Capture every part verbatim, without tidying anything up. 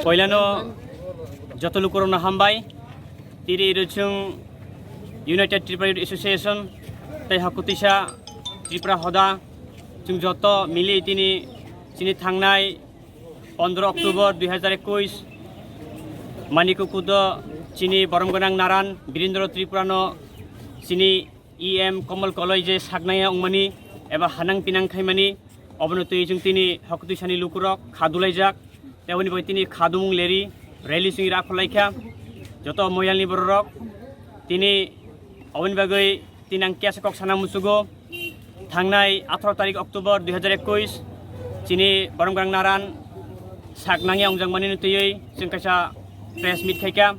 Poilano joto lukurokno hambai. Tiri iro chwng United Tripura Youth Association tei hakutisa Tripura hoda chwng joto mili tini chini thangnai pondro October dui hazar ekush Manikyo Kudo chini borom gwnang naran Birendra Tripura no chini E M Komol Koloi je saknaya wngmani eba hanang pinang khaimani, obono twi chwng tini hokotwi sani lukurok kha dulaijak, tei oboni bagwi tini kha dumung leri rally chwng ira kholaikha joto moyalni bororok. Tini oboni bagwi tini ang kesa kok sana musugo, thangnai atharo tarik October dui hazar ekush chini borom gwnang naran sak nangya wngjakmani twiwi chwng kaisa press meet khaikha.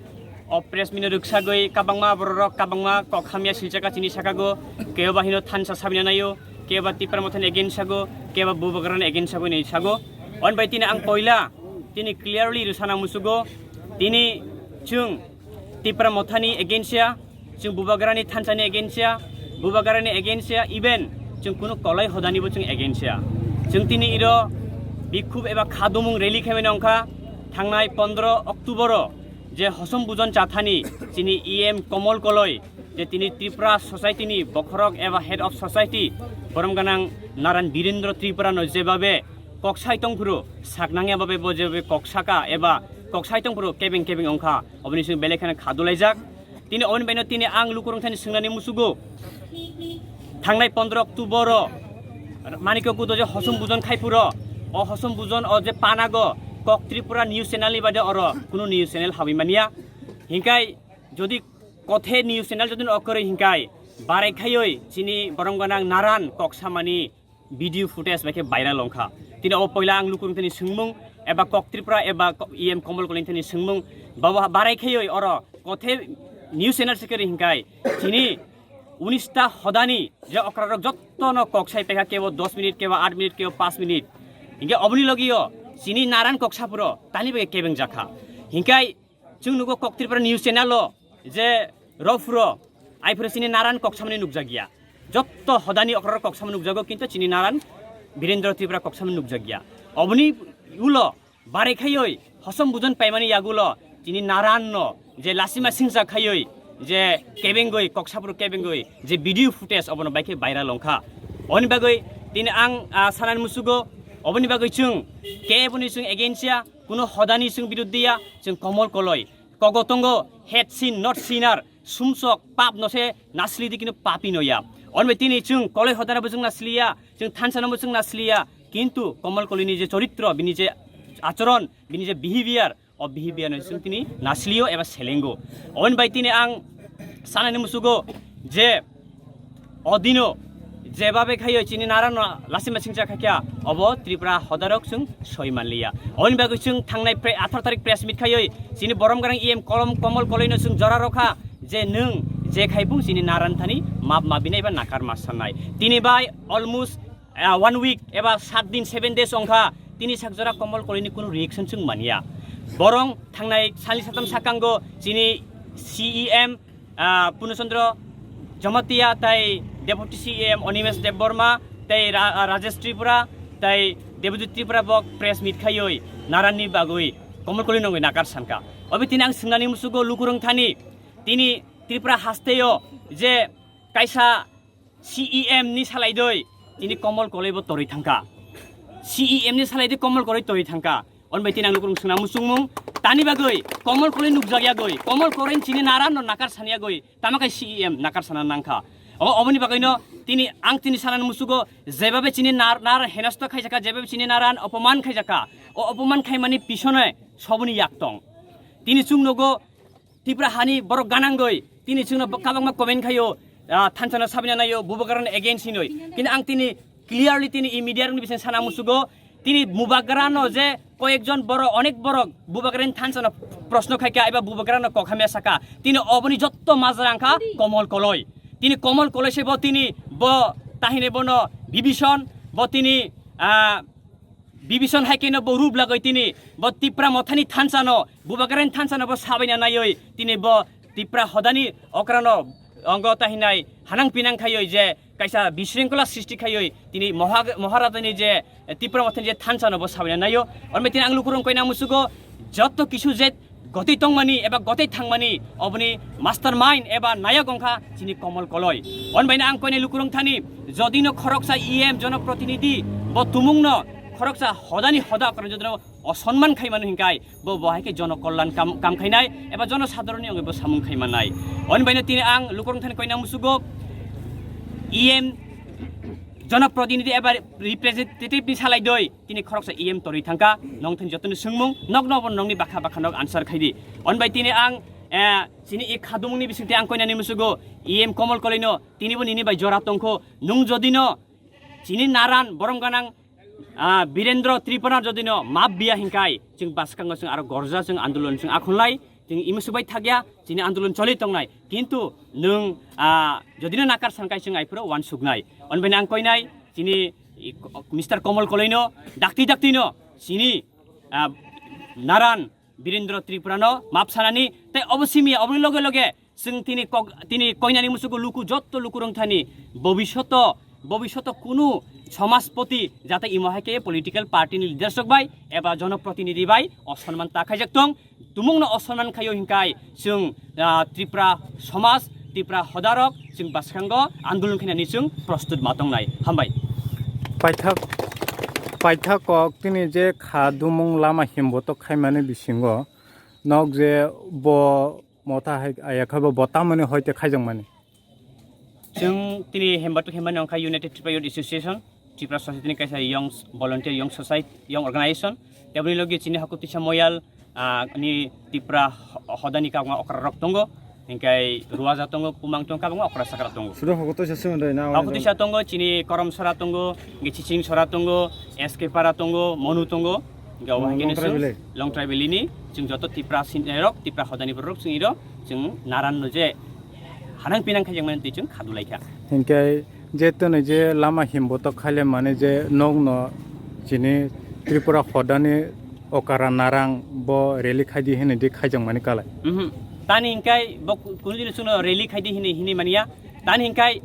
O press meet no rwksagwi kabangma bororok kabangma kok hamya silchaka chini sakago, kebo ba hino thansa sabina naio, kebo ba Tipra Mothani against sago, kebo ba Bubagrani against sago hinwi sago. On bai tini ang poila tini clearly rwsana musugo, tini chwng Tipra Mothani against ya, chwng Bubagrani thansani against ya, Bubagrani against ya, even chwng kunu kolai hodanibo chwng against ya. Chwng tini iro bikhub eba khadumung rally khaimani wngkha thangnai pondro October o je Hosom Bujon chathani chini E M Komol Koloi je tini Tripura society ni bokhorok eba head of society borom gwnang Naran Birendra Tripura no jebabe koksai tongphuru saknangya babe bo jebabe koksaka eba koksai tongphuru kebeng kebeng wngkha, oboni simi belai kheno kha dulaijak. Tini oboni baino tini ang lukurok thani swngnani musugo. Thangnai pondro October o Manikyo Kudo je Hosom Bujon khaipuro, o Hosom Bujon o je panago kok Tripura news channel ni bade oro kunu news channel habai mania. Hinkai jodi kothe news channel jodi okoroi hinkai barai khaioi chini borom gwnang Naran kok samani video footage bai khe viral wngkha. Tini o poila ang lukurok thani swngmung eba kok Tripura eba ko-, E M Komol Koloi thani swngmung, babo barai khaioi oro kothe news channel se kari hinkai chini unista hodani je okrarok jottono kok sai paikha, kebo dos minute, kebo aat minute, kebo paanch minute. Hinke oboni logio chini Naran kok sapuro tani bai kebeng jakha. Hinkai chwng nugo kok Tripura news channel o je rophuro aifuro chini Naran kok samani nukjakya. Jotto hodani okrarok kok samani nukjago, kintu chini Naran Birendra Tripura kok samani nukjakya. Oboni ulo barai khaioi Hosom Bujon paimani yagulo chini Naran no je lasima singsa khaioi je kebengoi kok sapuro kebengoi je video footage obono bai khe viral wngkha. Oboni bagwi tini ang, ah, sanani musugo, oboni bagwi chwng keboni chwng against ya, kuno hodani chwng biruddhi ya, chwng Komol Koloi kogo tongo, head sin not sinner, sumsok pap no se nasli di kino papi no ya. Onbe tini chwng Koloi hodana bo chwng nasli ya, chwng thansa no bo chwng nasli ya, kintu Komol Koloi ni je choritro, bini je achoron, bini je behavior, o behavior no chwng tini nasli o eba selengo. Onbai tini ang sanani musugo je odino jebabe khaioi chini Naran no lasima singsa khaikha, obo Tripura hodarok chwng soi manliya. Oni bagwi chwng thangnai pre-, atharo tarik press meet khaioi chini borom gwnang E M Kolom Komol Koloi no chwng jora rokha je nwng je khai bung chini Naran thani map mabinai ba nakar ma sannai. Tini bai almost, ah, one week eba saat din, seven days ongkha tini sakjora Komol Koloi ni kunu reaction chwng manya. Borong thangnai sali satam sakango chini C E M ah, Purno Chandra Jamatia tai Deputy C E M Animesh Debbarma tai Ra-, ah, Rajesh Tripura tai Debojit Tripura bo press meet khaioi Naran ni bagwi Komol Koloi nongwi nakar sanka. Obi tini ang swngnani musugo lukurung thani tini Tripura hasteo je kaisa C E M ni salai doi tini Komol Koloi bo torwi thangka. C E M ni salai doi Komol Koloi torwi thangka. On bai tini ang lukurung swngna muchungmung tani bagwi Komol Koloi nukjakyagwi, Komol Koloi chini Naran no nakar saniyagwi, tama khe C E M nakar sana nangkha. O, oboni bagwino tini ang tini sanani musugo jebabe chini Nar-, Naran henosto khaijakha, jebabe chini Naran opoman khaijakha. O opoman khaimani pisone soboni yak tong. Tini chwng nogo Tipra hani borok ganangoi, tini chwngno bo-, kabangma comment khaio, ah, thansa no sabina naio, Bubagrani against hinoi. Kintu ang tini clearly tini e media rokni bising sana musugo, tini Bubagrano je koyekjon borok, onek borok Bubagrani thansa no proshno khaika eba Bubagrano kok hamya saka. Tini oboni jotto majra wngkha Komol Koloi. Tini Komol Koloi se bo tini bo tahine bono Bibison, bo tini, ah, Bibison hai khe no bo rup lagoi tini bo Tipra Mothani thansa no, Bubagrani thansa no bo sabaina naioi tini bo Tipra hodani okrano ongo tahinai hanang pinang khaioi je kaisa bisringkola srishti khaioi tini Moha-, Maharajani je Tipra Mothani je thansa no bo sabaina naio. Onbai tini ang lukurok koina musugo, joto kisu je gotwi tongmani eba gotwi thangmani oboni mastermind eba nayok wngkha chini Komol Koloi. Onbaino ang koinai lukurok thani, jodino khoroksa E M jonoprotinidhi bo tumungno khoroksa hodani hoda okra jodino osonman khaimano hinkai, bo bo hai khe jonokollan kam, kam khainai eba jonosadharonni wngwi bo samung khaimanai. Onbaino tini ang lukurok thani koina musugo, E M jonoprotinidhi eba representative ni salai doi, tini khoroksa E M torwi thangkha, nong thani jotoni swngmung, nokno bo nongni bakha bakha nok answer khaidi. Onbai tini ang, eh, chini i khadumungni bisingtwi ang koinani musugo, E M Komol Koloino, tini bo nini bai jora tongkho, nung jodino, chini naran, borom ganang, ah, Birendra Tripura jodino map biya hinkai, chwng bwskango chwng aro gorja chwng andolon chwng akhunlai, chwng imusubai thakya, chini andolon choli tongnai. Kintu nwng, ah, jodino nakar sankai chwng aiphuro wansuknai. Onbaino ang koinai, chini i ko-, Mister Komol Koloino, dakti daktino, chini, ah, naran Birendra Tripurano map sanani, tei obo simi, oboni loge loge, chwng tini kok, tini koinani musugo luku, jotto lukurok thani, bobishoto, bobishoto kunu somaspoti jate imo hai khe political party ni leaders rok bai eba jonoprotinidhi bai osonman ta khaijak tong, tumungno osonman khaio hinkai chwng, ah, Tripura somaj, Tripura hodarok chwng bwskango andolon khainani chwng prostut ma tongnai. Hambai. Paithak, paithak kok tini je kha dumung lama himbotok khaimani bisingo nok je bo motha hai aya khe bo, bo tamoni hoite khaijakmani. Chwng tini hembatok hemani wngkha United Tripura Youth Association, Tripura Society ni kaisa young volunteer, young society, young organization. Eboni logi chini Hakutisa Moyal, ah, ni Tripura ho-, hodani kabangma okra rok tongo, hinkai Ruaja tongo, Kumang tongo, kabangma okra sakra tongo. Sudo Hakutisa somondo na Hakutisa tongo, chini Koromsora tongo, Gichising Sora tongo, S K Para tongo, Monu tongo. Hingke obo hai khe Longtrai chwng Valley. Longtrai Valley ni chwng joto Tipra sin-, eh, rok, Tipra hodani borok rok chwng iro chwng naran no je hanang pinang khaijak mani twi chwng khadu lai kha. Hingke je twnwi je lama himbotok khaile mani je nok no chini Tripura hodani okara narang bo rally khaidi hinwi di khaijak mani kalai. Mhm. Tani hingkai bo ku-, kunu dino chwngno rally khaidi hinwi, hinwi mania. Tani hingkai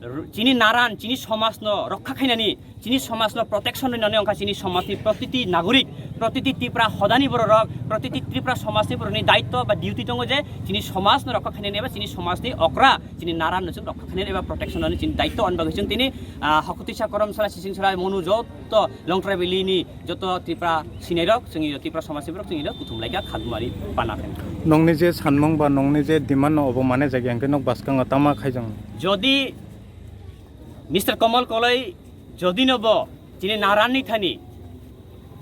r-, chini naran, chini somajno rokha khainani, chini somajno protection rinani wngkha chini somajni protiti nagorik, protiti Tripura hodani bororok, protiti Tripura somajni borokni daitto ba duty tongo je chini somajno rokha khainani eba chini somajni okra, chini naranno chwng rokha khainani eba protection rinani chini daitto. Ani bagwi chwng tini, ah, Hakutisa, Koromsora, Sisingsora, Monu jotto Longtrai Valley ni joto Tripura sinairok, chwngni Tripura somajni borok chwngni kuthum laikha khadumari pana khe. Nongni je sanmung ba nongni je demand no obo mane jagya hingke nok bwskango tama khaijang. Jodi Mister Komol Koloi jodi no bo chini naranni thani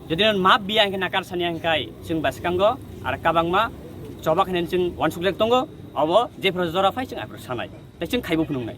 jodi no map biya hingke nakar sani hingkai chwng bwskango ar kabangma choba khainani chwng wansukjak tongo, obo jephru jora phai chwng aphru sanai tei chwng khaibo phunuknai.